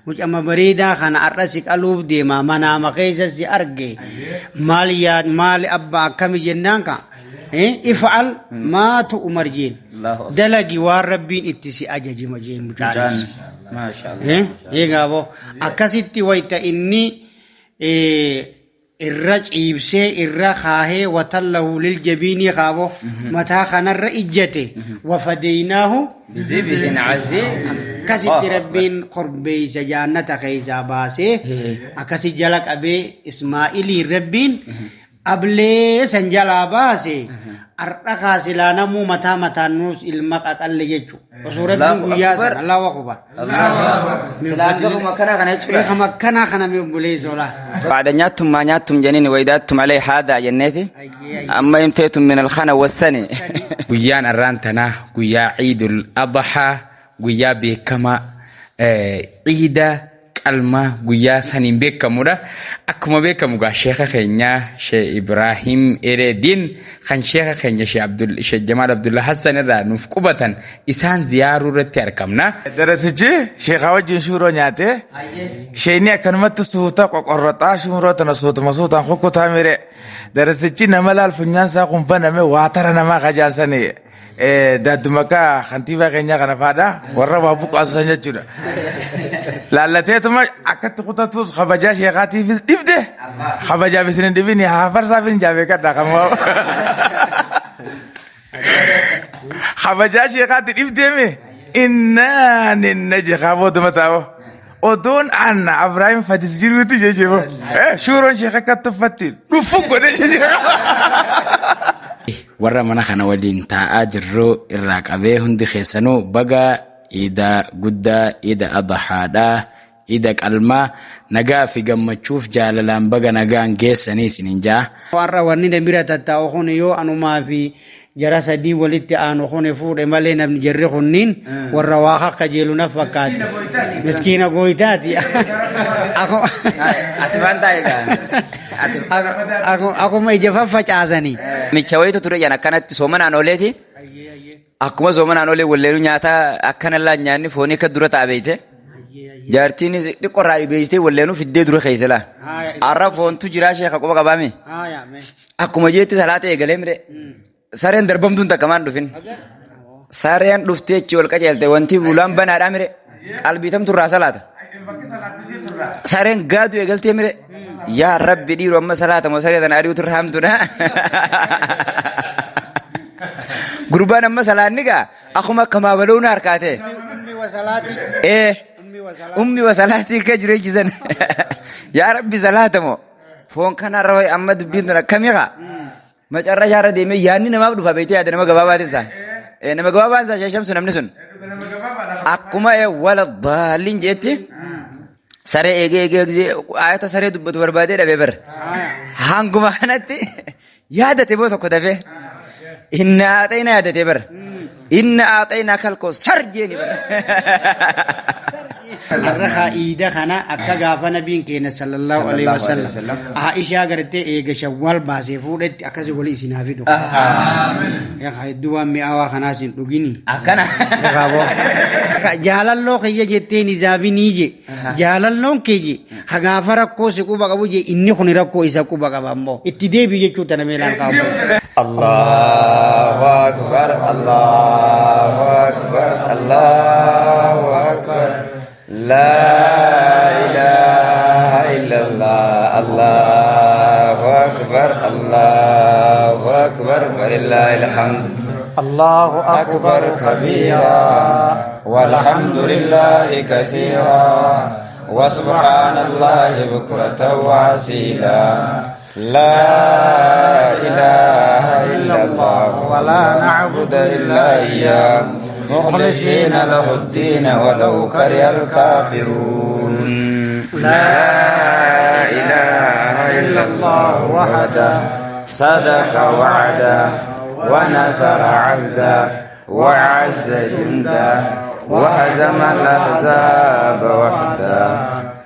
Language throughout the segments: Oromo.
Mucama bareedaa kana har'a si qaluuf deema manaama keessa si arge maal yaad maal abbaa akkami jennaan ka if'al maa tu'mar jeen dalagi waan rabbiin itti si ajajima jeen mucaanis. Eegaa boo akkasitti wayta inni irra ciibsee irra kaahee watallahu lil jabiinii kaaboo mataa kanarra ijjate wafadeynaahu Bizibihin aziim. Akkasitti rabbiin korbeeysa jaannata keessaa baasee akkasi jala qabee Ismaa'iliin rabbiin ablee san jalaa baase har'a kaasilaa namuu mataa mataan nuus ilma qaqalle jechu osoo rabbiin Allahu guyyaa san Akbar. Allahu akbar. Silaa hangafuma akkanaa kana jechuudha. Kama akkanaa kana mee obboleessa laa. Baada nyaattum maa nyaattum jeniin waydaattum alee haadaa jenneeti. Amma hin feetum min alkana wassani. Guyyaan arraan tanaa guyyaa Ciidul Adhaa guyyaa beekamaa ciida qalmaa guyyaa saniin beekamudha. Akkuma beekamu gaa sheeka keenya Shee Ibraahim Ereediin kan sheeka keenya Shee Abdul Shee Jamaal Abdulla Hassan irraa nuuf qubatan isaan ziyaaruu irratti argamna. Darasichi sheekaa wajjin shuuroo nyaate sheeyni akkanumatti suuta qoqorroxaa shuuroo tana suutuma suutaan kukkutaa mire darasichi nama laal funyaan isaa kun baname waa tara namaa kajaansanii Daadduma akka kantiibaa keenyaa kana faadha warra waa buqqaasu san jechuudha. Laallateetuma akkatti kutatus kabajaa sheekaatiifis dhibde kabajaaf isin hin dhibini haa farsaaf hin jaabeekadha kan waa. Kabajaa sheekaatti dhibdeeme innaan inna jekaa booduma taa'u. Odoon anna Abrahaam Fadis jiruuti jechuudha. Shuuroon sheeka akka tuffatti dhufu godhe jechuudha. Warra mana kana waliin taa'aa jirru irraa qabee hundi keessanuu baga iida guddaa iida adhaadhaa iida qalmaa nagaa fi gammachuuf jaalalaan baga nagaan geessanii isiniin ja'a. Har'a wanni na bira tattaa'u kun yoo anumaa fi jara sadii walitti aanu kun fuudhe malee namni jarri kunniin warra waa kakkajeelu na fakkaate. Miskiina gooytaati. Ati waan taa'e gaa. Akkuma ija faffacaasanii. Micha wayitu ture jan akkanatti soomanaan ooleeti. Akkuma soomanaan oolee walleeluu nyaata akkana laa nyaanni foonii akka dura ta'a beeyte. Jaartiin xiqqoo irraa dhibeessitee walleenuu fiddee dura keessa laa. Har'a foontu jiraa sheeka quba qabaame. Akkuma jeetti salaata eegalee mire. Sareen darbamtuun takka maan dhufin. Sareen dhuftee achi ol qajeelte wanti bulaan banaadhaa mire. Qalbii tamtu irraa salaata. Sareen gaadu eegaltee mire. Yaa Rabbi dhiiru amma salaata moo saree tana ari'utu irra hamtudha. Gurbaan amma salaanni gaa akkuma akka maabaluun harkaate. Ee ummi wasalaatii akka jiru jechisan. Yaa Rabbi salaata moo foon kanarra wayi amma dubbiin tun akkamii kaa. Macarrashaa irra deemee yaadni namaaf dhufa beektee yaada nama gabaabaatiin isaa. Nama gabaabaan isaa sheeshamsu namni sun. Akkuma wala daalliin jeetti saree eegee eegee eegee ayata saree dubbatu barbaadee dhabee bara. Hanguma kanatti yaadate boo tokko dafee. Inna aaxayna yaadatee bara. Inna aaxayna kalkoo sar jeeni bara. Har'a haa iida kana akka gaafa nabiin keenya sallallahu alaihi wasallam Aishaa gartee eega shawwaal baasee fuudhetti akkasi wali isin haa fidu. Yaa hedduu waan mi'aawaa kanaas hin dhugini. Akkana. Jaalalloo kiyya jettee nizaabinii je jaalalloon kee je ha gaafa rakkoo si quba qabu je inni kun rakkoo isa quba qaba ammoo itti deebi jechuu tana meelaan kaa'u. Allahu Akbar, Allahu Akbar, Allahu Akbar. La ilaha illallah, Allahu Akbar, Allahu Akbar, walillahil hamd. Allahu أكبر كبيرا والحمد لله كثيرا وسبحان الله بكرة وأصيلا لا إله إلا الله ولا نعبد إلا إياه مخلصين له الدين ولو كره الكافرون لا إله إلا الله وحده صدق وعده ونصر عبده وعز جنده وهزم الأحزاب وحده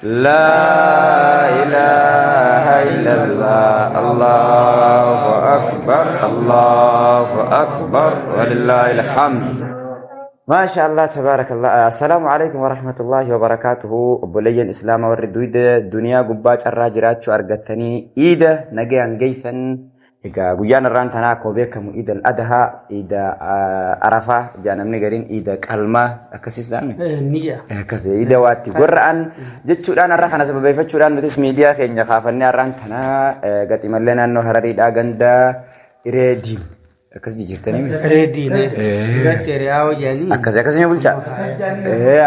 لا إله إلا الله الله أكبر الله أكبر ولله الحمد. Maasha Allah tabaarakallah. Assalaamu alaikum warahmatullahi wabarakaatuhu. Obboleeyyan Islaamaa warri duyda duniyaa gubbaa carraa jiraachuu argattanii iida nagayaan geessan. Egaa guyyaan irraan tanaa akkuma beekamu iida al-adhaa, iida arafaa, ijaa namni gariin iida qalmaa akkasiis dhaame. Ni jira. Akkas iida waatti gorra'an jechuudhaan har'a kana sababeeffachuudhaan nutis miidiyaa keenya kaafannee har'aan tanaa gaximallee naannoo Harariidhaa ganda Iree Diin akkas jijjiirtanii miti. Reediin. Duratti hiriyaa jedhanii. Akkas akkasuma bulchaa.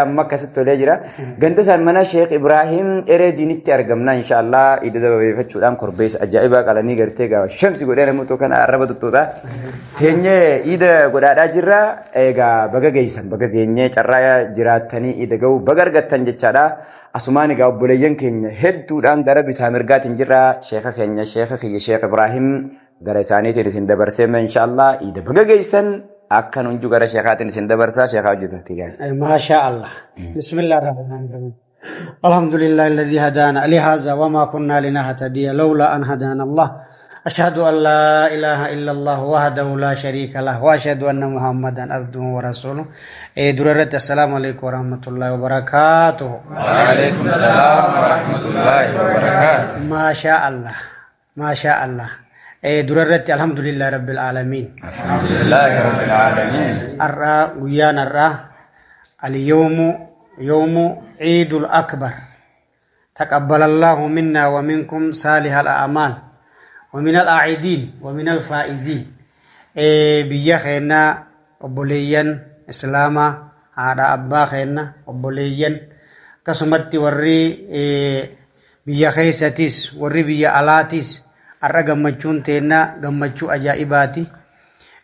Amma akkasitti tolee jira. Ganda isaan mana Sheekh Ibraahiim Eree Diinitti argamna inshaallah iida sababeeffachuudhaan korbeessa ajaa'ibaa qalanii gartee gaafa shamsi godhee namoota kana arraba tuttuuta. Teenyee iida godhaadhaa jirra. Egaa baga geessan baga geenyee carraa jiraattanii iida ga'uu baga argattan jechaadha. Asumaan egaa obboleeyyan keenya hedduudhaan gara bitaa mirgaatiin jirra. Sheekha keenya Sheekha kiyya Sheekh Ibraahiim gara isaaniitiin isin dabarsee inshaallah iida baga geessan akka nunju gara sheekaatiin isin dabarsaa sheekaa hojjetatti gaari. ما شاء الله. بسم الله الرحمن الرحيم. الحمد لله الذي هدانا لهذا وما كنا لنهتدي لولا أن هدانا الله. أشهد أن لا إله إلا الله وحده لا شريك له وأشهد أن محمدا عبده ورسوله. دررت السلام عليكم ورحمة الله وبركاته. وعليكم السلام ورحمة الله وبركاته. ما شاء الله ما شاء الله. دررت الحمد لله رب العالمين. الحمد لله رب العالمين. الرا ويانا الرا اليوم يوم عيد الأكبر. تقبل الله منا ومنكم صالح الأعمال ومن الأعيدين ومن الفائزين. بيا خينا أبوليا إسلاما هذا أبا خينا أبوليا كسمت وري بيا خيستيس وري بيا ألاتيس الرا جمچون تينا جمچو أجائباتي.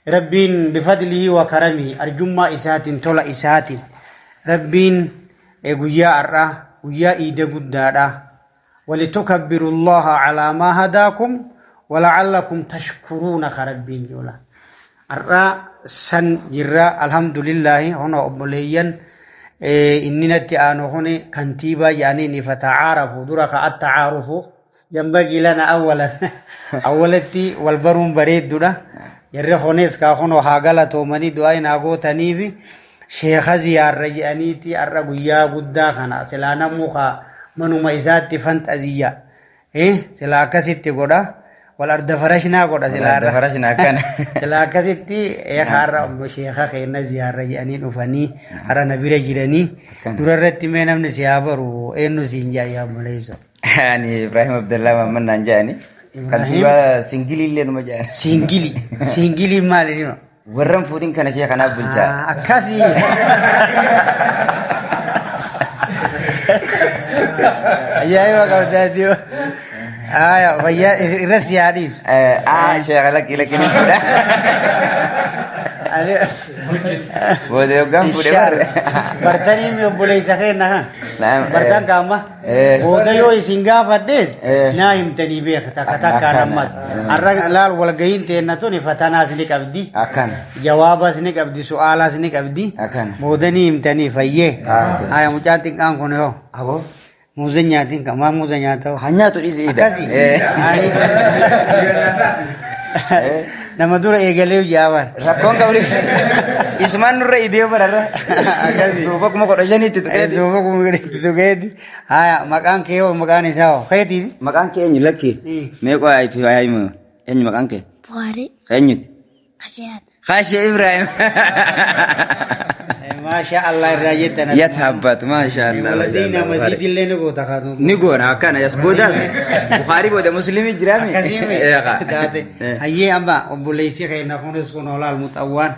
ربين بفضله وكرمه أرجما إسات تولا إسات ربين غيا الرا غيا إيد غدادا ولتكبروا الله على ما هداكم ولعلكم تشكرون. خربين جولا الرا سن جرا الحمد لله. هنا أبوليا إننا تأنو هنا كنتيبا يعني نفتعارفوا درك التعارف ينبغي لنا أولا أولتي والبرون بريد دولا يرى خونيس كاخونو هاغالا تومني دعاي ناغو تنيبي شيخ زيار رجانيتي الرغيا غدا خنا سلانا موخا منو ميزات فنت ازيا سلا كسيتي غودا والارض فرشنا غودا سلا فرشنا كان سلا كسيتي اي خار شيخ خينا زيار رجاني نفني ارى نبي رجلني دررتي مينم نسيابرو انو سينجا يا مليزو. Ani Ibrahim Abdullah Mamman naan jedhani. Kantiibaa singilii illee numa jedhan. Singili singili maali nima? Warran fuudhin kana ishee kanaaf bulchaa. Akkasii. Ajaa'iba qabdaati. Aya fayyaa irra si yaadhiisu. Sheekha lakki lakki ni fuudha. Booda yoggaan fuudhe barre. Bartanii mi obboleessa keenya kan. Bartaan kaama. Booda yoo isin gaafadhees naa himtanii beeka takka takkaan ammas. Har'a laal walgahiin teenna tuni fatanaas ni qabdi. Akkana. Jawaabas ni qabdi su'aalaas ni qabdi. Akkana. Booda ni himtanii fayyee. Aya mucaan xiqqaan kun yoo. Aboo. Muuza nyaatiin kan maa muuza nyaata? Haa nyaatu dhiisi iida. Akkasii. Nama dura eegalee jaabaan. Rakkoon qabnis isumaan nurra idee bararra. Suufa 15,000tti tuqeeti. Suufa 15,000tti tuqeeti. Haya maqaan kee hoo maqaan isaa hoo keetiiti? Maqaan kee eenyu lakki? Meeqoo ayifi ayimu eenyu maqaan kee? Bukhari. Eenyuti? Khashiyaat. Khashee Ibrahim. Maasha Allah irraa jettan. Yataabbat maasha Allah. Waladiina maziidillee ni goota kaatu. Ni goona akkana yas boodaas Bukhari booda Muslimii jiraami. Akkasii taate. Hayyee amma obboleessi keenya kunis kun olaal muxawwaan.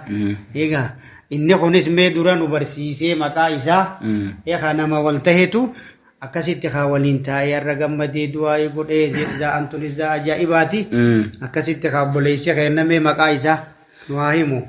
Egaa inni kunis mee dura nu barsiisee maqaa isaa. Egaa nama wal tahetu akkasitti haa waliin taa'ee har'a gammadee du'aa godhee za'an tunis za'a ajaa'ibaati. Akkasitti haa obboleessi keenya mee maqaa isaa nu haa himu.